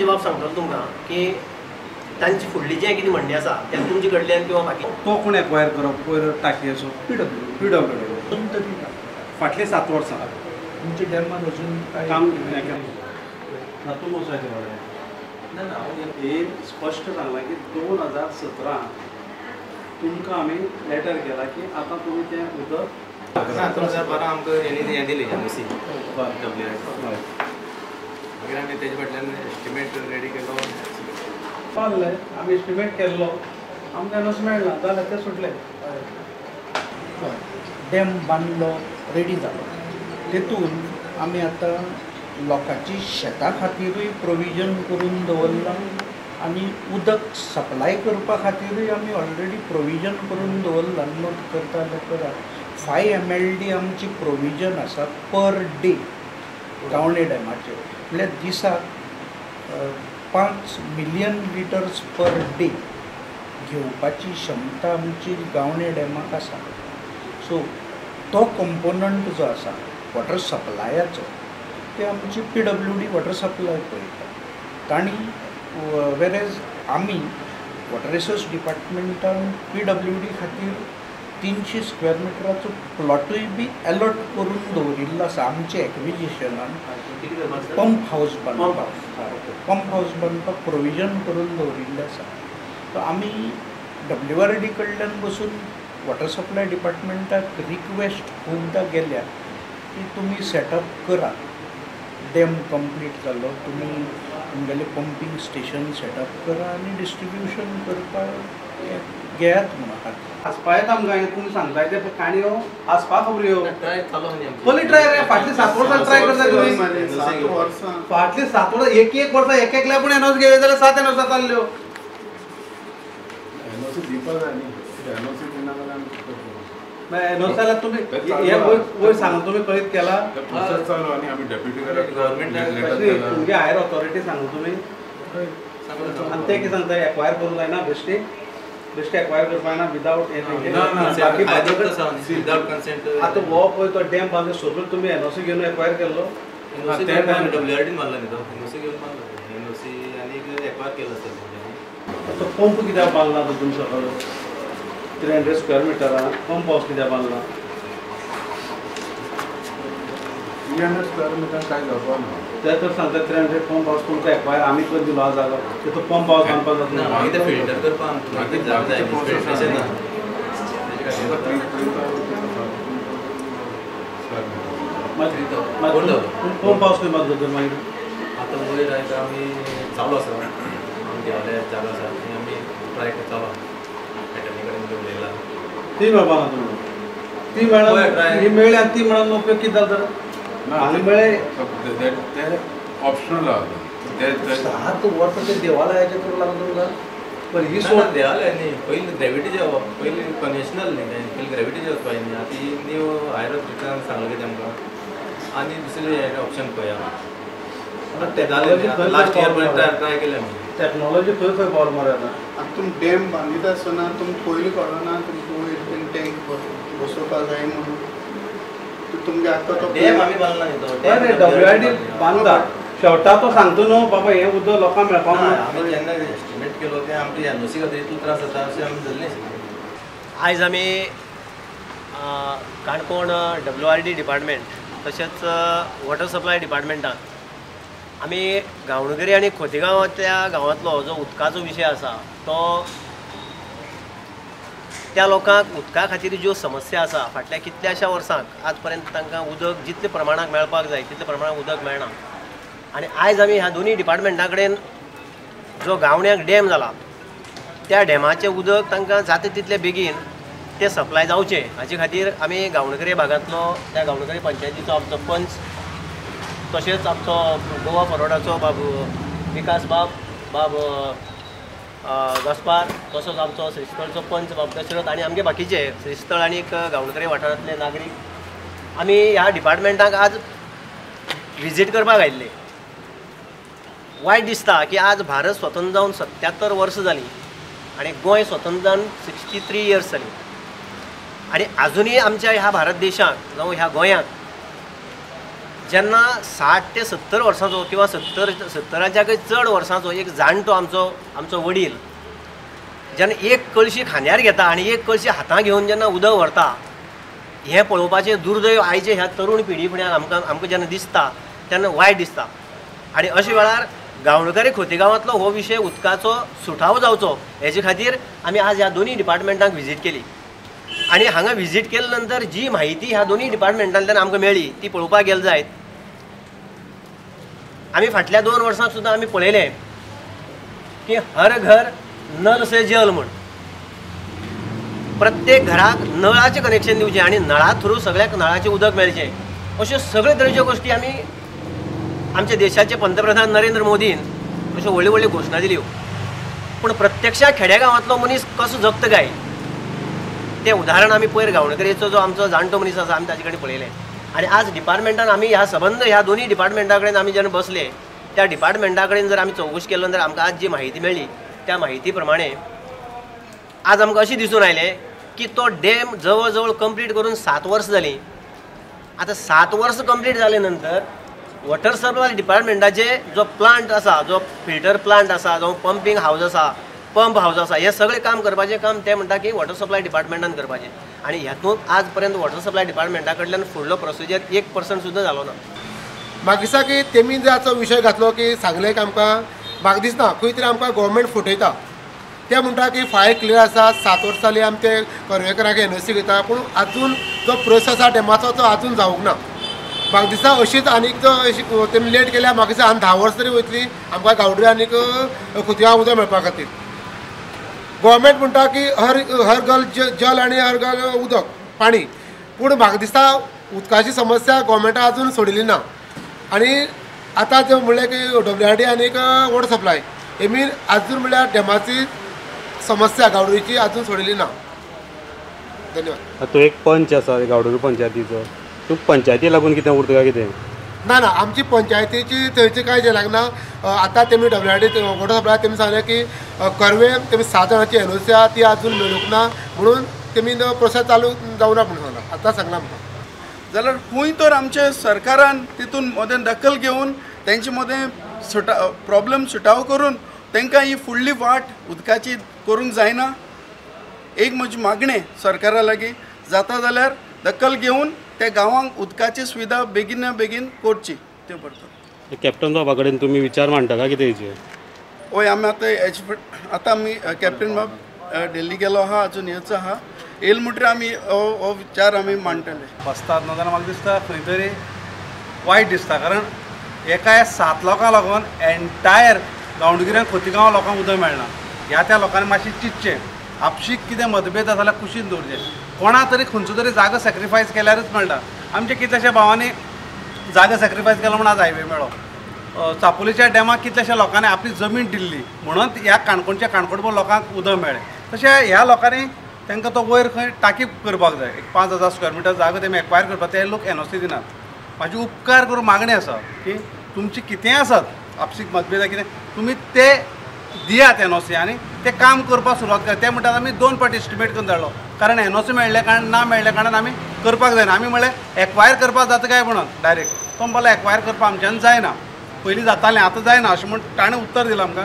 संजय बाब सांगतलो तुमकां की तांची फुडली जें कितें म्हणणें आसा तें तुमचे कडल्यान किंवा बाकी तो कोण एक्वायर करप पयर टाकयेचो पीडब्ल्यू डी फाटलीं 7 वर्सां तुमच्या डॅमान अजून काम तातूंत वचपाचें ना ना हे स्पश्ट सांगलां की 2017 तुमकां आमी लेटर केला की आतां तुमी तें उदक 2012 आमकां हेणी हें दिली एनओसी डब्ल्यू आर मागीर आमी तेजे फाटल्यान एस्टिमेट रेडी केलो पावले आमी एस्टिमेट केल्लो आमकां एनओसी मेळना जाल्यार तें सुटलें. डॅम बांदलो रेडी जालो तेतून आमी आतां लोकांची शेता खातीरूय प्रोविजन करून दवरलां आनी उदक सप्लाय करपा खातीरूय आमी ऑलरेडी प्रोविजन करून दवरलां. नोट करता जाल्यार करात 5 MLD आमची प्रोविजन आसा पर डे गावणे डॅमाचेर म्हळ्यार दिसाक 5 मिलियन लिटर्स पर डे घेवपाची क्षमता आमची गावणे डॅमाक आसा. सो तो कंपोनंट जो आसा वॉटर सप्लायाचो ते आमची PWD water supply पळयता तांणी वेरेज आमी वॉटर रिसोर्स डिपार्टमेंटान PWD खातीर 300 स्क्वेअर मिटराचो प्लॉटूय बी एलॉट करून दवरिल्लो आसा आमचे एक्विजिशनान पंप हावस बांदपाक पंप हावस बांदपाक प्रोविजन करून दवरिल्लें आसा. सो आमी WRD कडल्यान बसून वॉटर सप्लाय डिपार्टमेंटाक रिक्वेस्ट खुबदां गेल्या की तुमी सेटअप करा डॅम कंप्लीट जालो तुमी तुमगेलें पंपींग स्टेशन सेटअप करा आनी डिस्ट्रिब्युशन करपाक घेयात म्हणून आसपा येता आमकां हें तुमी सांगताय ते काणयो आसपा खबऱ्यो पयलीं ट्राय रे फाटलीं 7 वर्सां ट्राय करता तुमी फाटलीं 7 वर्सां एक एक वर्सां एक एकल्या पूण एनओसी घेवया जाल्यार 7 एनओसी जाल्ल्यो एनओसी जाल्यार तुमी हे वयर सांगून तुमी कळीत केला तुमगे हायर ऑथॉरिटी सांगू तुमी आनी ते कितें सांगता एक्वायर करूंक जायना बेश्टी बेश्टी एक्वायर करपाक जायना विदावट हें आतां हो पळय तो डॅम बांदलो सगळो तुमी एनओसी घेवन एक्वायर केल्लो WRD मारला न्ही तो एनओसी घेवन बांदलो एनओसी आनी एक्वायर केलो आसतलो. तो पंप कित्याक बांदला तो तुमी सगळो 300 स्क्वेअर मिटरान पंप हावस कित्याक बांदला 300 स्क्वेअर मिटर काय जावपा ना ते तर सांगता 300 पंप हावस तुमकां एक्वायर आमी करून दिलो जागो तो पंप हावस बांदपाक जाता मागीर ते फिल्टर करपाक आमकां जागो जाय फिल्ट्रेशन ना मागीर पंप हावस खंय बांदलो तर मागीर आतां वयर आयज आमी चालू आसा आमी देवालयात जागो आसा थंय आमी ट्राय चालू आसा एटर्नी कडेन उलयला ती मेळपा ना तुमकां ती मेळना ही मेळ्ळी आनी ती मेळून उपयोग कितें जालो तर हांगा मेळ्ळे ते ऑप्शनल आहा 7 वर्सां ते देवालयाचें करूंक लागलो तुमकां पण ही सोड देवालय न्ही पयलीं ग्रेविटीचे पयलीं कन्वेन्शनल न्ही तें पयलीं ग्रेविटीचे वचपाचें न्ही आतां ही न्यू हायर ऑथॉरिटीन सांगलें कितें आमकां आनी दुसरें ऑप्शन पळया आतां लास्ट इयर पर्यंत ट्राय केलें आमी टॅक्नॉलॉजी खंय खंय पावल मरे आतां आतां तुमी डॅम बांदिता आसतना तुमकां पयलीं कळना तुमकां वयर टँक बसोवपाक जाय म्हणून तुमगे आतां तो डॅम आमी बांदला न्ही तो WRD बांदता शेवटा तो सांगता न्हू बाबा हें उदक लोकांक मेळपा म्हणून आमी जेन्ना एस्टिमेट केलो तें आमकां एनओसी खातीर इतलो त्रास जाता अशें आमी धरलें. आयज आमी काणकोण WRD department तशेंच वॉटर सप्लाय डिपार्टमेंटान आमी गांवणगिरी आनी खोतीगांवांतल्या गांवांतलो जो उदकाचो विशय आसा तो त्या लोकांक उदका खातीर ज्यो समस्या आसा फाटल्या कितल्याश्या वर्सांक आज पर्यंत तांकां उदक जितले प्रमाणांत मेळपाक जाय तितले प्रमाणांत उदक मेळना आनी आयज आमी ह्या दोनूय डिपार्टमेंटा कडेन जो गावण्याक डॅम जाला त्या डॅमाचें उदक तांकां जाता तितले बेगीन तें सप्लाय जावचें हाचे खातीर आमी गांवणगिरी भागांतलो त्या गांवणगिरी पंचायतीचो आमचो पंच तशेंच आमचो गोवा फॉरवर्डाचो बाब विकास बाब बाब गस्पार तसोच आमचो श्रीस्थळचो पंच बाब दशरथ आनी आमगे बाकीचे श्रीस्थळ आनी गांवणगिरी वाठारांतले नागरीक आमी ह्या डिपार्टमेंटाक आज विजीट करपाक आयिल्ले. वायट दिसता की आज भारत स्वतंत्र जावन 77 वर्सां जालीं आनी गोंय स्वतंत्र जावन 63 इयर्स जालीं आनी आजुनूय आमच्या ह्या भारत देशाक जावं ह्या गोंयांक जेन्ना 60 ते 70 वर्सांचो किंवा 70च्याकय चड वर्सांचो एक जाणटो आमचो आमचो वडील जेन्ना एक कळशी खांद्यार घेता आनी एक कळशी हातां घेवन जेन्ना उदक व्हरता, हें पळोवपाचें दुर्दैव आयचे ह्या तरुण पिढी फुड्यान आमकां आमकां जेन्ना दिसता तेन्ना वायट दिसता। आनी अशे वेळार गांवणकारे खोतीगांवांतलो हो विशय उदकाचो सुटावो जावचो हेजे खातीर आमी आज ह्या दोनूय डिपार्टमेंटांक विजीट केली आनी हांगा विजीट केले नंतर जी म्हायती ह्या दोनूय डिपार्टमेंटांतल्यान आमकां मेळ्ळी ती पळोवपाक गेले जायत आमी फाटल्या 2 वर्सांक सुद्दां आमी पळयलें की हर घर नल से जल म्हूण प्रत्येक घराक नळाचें कनेक्शन दिवचें आनी नळा थ्रू सगळ्याक नळाचें उदक मेळचें, अश्यो सगळे तरेच्यो गोश्टी आमी आमच्या देशाचे पंतप्रधान नरेंद्र मोदीन अश्यो व्हडल्यो व्हडल्यो घोशणा दिल्यो। पूण प्रत्यक्षात खेड्या गांवांतलो मनीस कसो जगता काय तें उदाहरण आमी पयर गांवणकरेचो जो आमचो जाणटो मनीस आसा आमी ताजे कडेन पळयलें। आनी आज डिपार्टमेंटान आमी ह्या सबंद ह्या दोनूय डिपार्टमेंटा कडेन आमी जेन्ना बसले त्या डिपार्टमेंटा कडेन जर आमी चवकशी केलो जाल्यार आमकां आज जी म्हायती मेळ्ळी त्या म्हायती प्रमाणे आज आमकां अशें दिसून आयलें की तो डॅम जवळ जवळ कंप्लीट करून 7 वर्सां जालीं। आतां 7 वर्सां कंप्लीट जाले नंतर वॉटर सप्लाय डिपार्टमेंटाचे जो प्लांट आसा, जो फिल्टर प्लांट आसा, जो पंपींग हावज आसा, पंप हावज आसा, हे सगळें काम करपाचें काम ते म्हणटा की वॉटर सप्लाय डिपार्टमेंटान करपाचें। आनी हातूंत आज पर्यंत वॉटर सप्लाय डिपार्टमेंटा कडल्यान फुडलो प्रोसिजर 1% सुद्दां जालो ना। म्हाका दिसता की तेमी जाचो विशय घातलो की सांगलें की आमकां म्हाका दिसना खंय तरी आमकां गव्हर्मेंट फटयता। ते म्हणटा की फायल क्लियर आसा, 7 वर्सां जालीं आमी ते कर्वेकराक एनओसी घेता, पूण आजून जो प्रोसेस आसा डॅमाचो तो आजून जावंक ना। म्हाका दिसता अशीच आनीक अशी तेमी लेट केल्या, म्हाका दिसता आनी 10 वर्सां तरी वयतली आमकां गावडे आनीक खोतिगांव उदक मेळपा खातीर। गव्हर्मेंट म्हणटा की हर हर घर जल आनी हर घर उदक पाणी, पूण म्हाका दिसता उदकाची समस्या गव्हर्मेंटान आजून सोडयली ना। आनी आतां जें म्हणलें की डब्ल्यू आर डी आनीक वॉटर सप्लाय हेमी आजून म्हणल्यार डॅमाची समस्या गावडीची आजून सोडयली ना। धन्यवाद। तूं एक पंच आसा गावडोरी पंचायतीचो, तूं पंचायती लागून कितें उरता काय कितें? ना ना, आमची पंचायतीची थंयची कांय जें लागना। आतां तेमी W R D water supply तेमी सांगलें की कर्वे तेमी 7 जाणांची एनओसी आसा ती आजून मेळूंक ना म्हणून तेमी प्रोसेस चालू जावना म्हणून सांगलां, आतां सांगलां आमकां। जाल्यार खंय तर आमच्या सरकारान तितून मदें दखल घेवन तेंचे मदें प्रॉब्लम सुटाव करून तांकां ही फुडली वाट उदकाची करूंक जायना। एक म्हजी मागणें सरकारा लागीं, जाता जाल्यार दखल घेवन त्या गांवांक उदकाची सुविधा बेगीन बेगीन करची। ते पडटा कॅप्टन बाबा कडेन तुमी विचार मांडटा काय कितें हेचेर? हय, आमी आतां आतां आमी कॅप्टन बाब दिल्ली गेलो आहा, अजून येवचो आहा, येयल म्हणटकीर आमी हो विचार आमी मांडटले। बसतात न्हू जाल्यार म्हाका दिसता खंय तरी वायट दिसता, कारण एका 7 लोकांक लागून एन्टायर गांवडगिऱ्यान खोतीगांव लोकांक उदक मेळना। ह्या त्या लोकांनी मातशें चिंतचें, आपशीक कितें मतभेद आसा जाल्यार कुशीन दवरचें, कोणा तरी खंयचो तरी जागो सॅक्रिफायस केल्यारच मेळटा। आमच्या कितल्याश्या भावांनी जागो सॅक्रिफायस केलो म्हूण आज हायवे मेळ्ळो। चापोलीच्या डॅमाक कितल्याश्या लोकांनी आपली जमीन दिल्ली म्हणून ह्या काणकोणच्या काणकोणभर लोकांक उदक मेळ्ळें। तशें ह्या लोकांनी तांकां तो वयर खंय टाकी करपाक जाय, एक 5000 स्क्वेअर मिटर जागो तेमी एक्वायर करपाक, ते लोक एनओसी दिनात। म्हाजी उपकार करून मागणी आसा की तुमची कितेंय आसत आपसीक मतभेद कितें तुमी ते दियात एनओसी आनी ते काम करपाक सुरवात करात। ते म्हणटात आमी 2 पाटी एस्टिमेट करून धाडलो, कारण एनओसी मेळ्ळ्या कारण ना मेळ्ळ्या कारणान आमी करपाक जायना। आमी म्हणलें एक्वायर करपाक जाता काय म्हणून डायरेक्ट, तो म्हणपाक एक्वायर करपाक आमच्यान जायना, पयलीं जातालें आतां जायना अशें म्हूण ताणें उत्तर दिलां आमकां।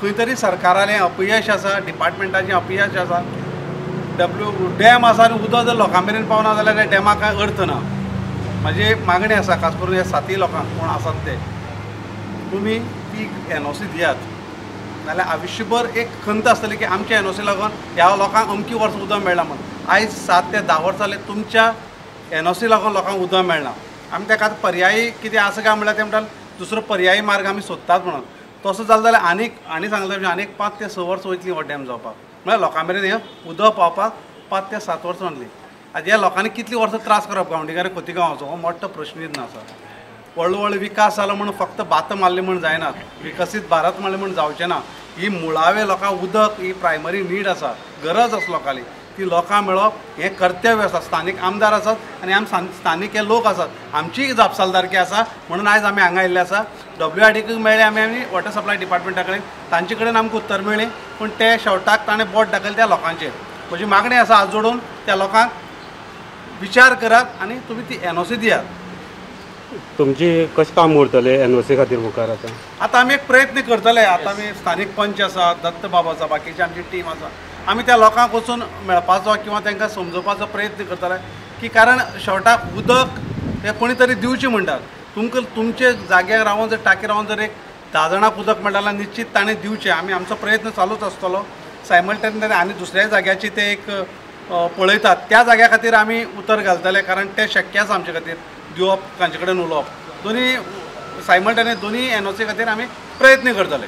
खंय तरी सरकारालें अपयश आसा, डिपार्टमेंटाचें अपयश आसा। डब्ल्यू डॅम आसा आनी उदक जर लोकां मेरेन पावना जाल्यार त्या डॅमाक कांय अर्थ ना। म्हाजी मागणी आसा खास करून ह्या 7 लोकांक कोण आसात ते, तुमी ती एनओसी दियात, नाल्यार आयुश्यभर एक खंत आसतली की आमच्या एनओसी लागून ह्या लोकांक अमकी वर्सां उदक मेळ्ळां म्हूण। आयज 7 ते 10 वर्सां जालीं तुमच्या एनओसी लागून लोकांक उदक मेळना। आमी ताका आतां पर्यायी कितें आसा काय म्हणल्यार ते म्हणटात दुसरो पर्यायी मार्ग आमी सोदतात म्हणून। तसो जालो जाल्यार आनीक आनी सांगलें आनीक 5 ते 6 वर्सां वयतलीं हो डॅम जावपाक, म्हळ्यार लोकां मेरेन हें उदक पावपाक 5 ते 7 वर्सां वतलीं। आतां ह्या लोकांनी कितलीं वर्सां त्रास करप गांवडीकार खोतीगांवाचो हो मोठो प्रश्न आसा। व्हडलो व्हडलो विकास जालो म्हूण फक्त बात मारली म्हूण जायना, विकसीत भारत म्हणलें म्हूण जावचें ना। ही मुळावे लोकांक उदक ही प्रायमरी नीड आसा, गरज आसा लोकांली, ती लोकांक मेळप हें कर्तव्य आसा। स्थानीक आमदार आसात आनी आम स्थानीक हे लोक आसात, आमची जापसालदारकी आसा म्हणून आयज आमी हांगा आयिल्ले आसा। डब्ल्यू आर डीक मेळ्ळे आमी आनी वॉटर सप्लाय डिपार्टमेंटा कडेन, तांचे कडेन आमकां उत्तर मेळ्ळें, पूण ते शेवटाक ताणें बोट दाखयलें त्या लोकांचेर। म्हजी मागणी आसा हात जोडून त्या लोकांक विचार करात आनी तुमी ती एनओसी दियात। तुमची कशें काम उरतलें एनओसी खातीर मुखार आतां? आतां आमी एक प्रयत्न करतले. आतां आमी स्थानीक पंच आसा, दत्त बाब आसा, बाकीची आमची टीम आसा, आमी त्या लोकांक वचून मेळपाचो किंवा तांकां समजोवपाचो प्रयत्न करतले की कारण शेवटाक उदक हें कोणी तरी दिवचें म्हणटात. तुमकां तुमचे जाग्यार रावन जर टाकी रावन जर एक 10 जाणांक उदक मेळटा जाल्यार निश्चीत ताणें दिवचें. आमी आमचो प्रयत्न चालूच आसतलो. सायमल्टेनियसली आनी दुसऱ्या जाग्याची ते एक पळयतात त्या जाग्या खातीर आमी उतर घालतले, कारण तें शक्य आसा आमचे खातीर दिवप, तांचे कडेन उलोवप. दोनी सायमल्टेनियस दोनी एनओसी खातीर आमी प्रयत्न करतले.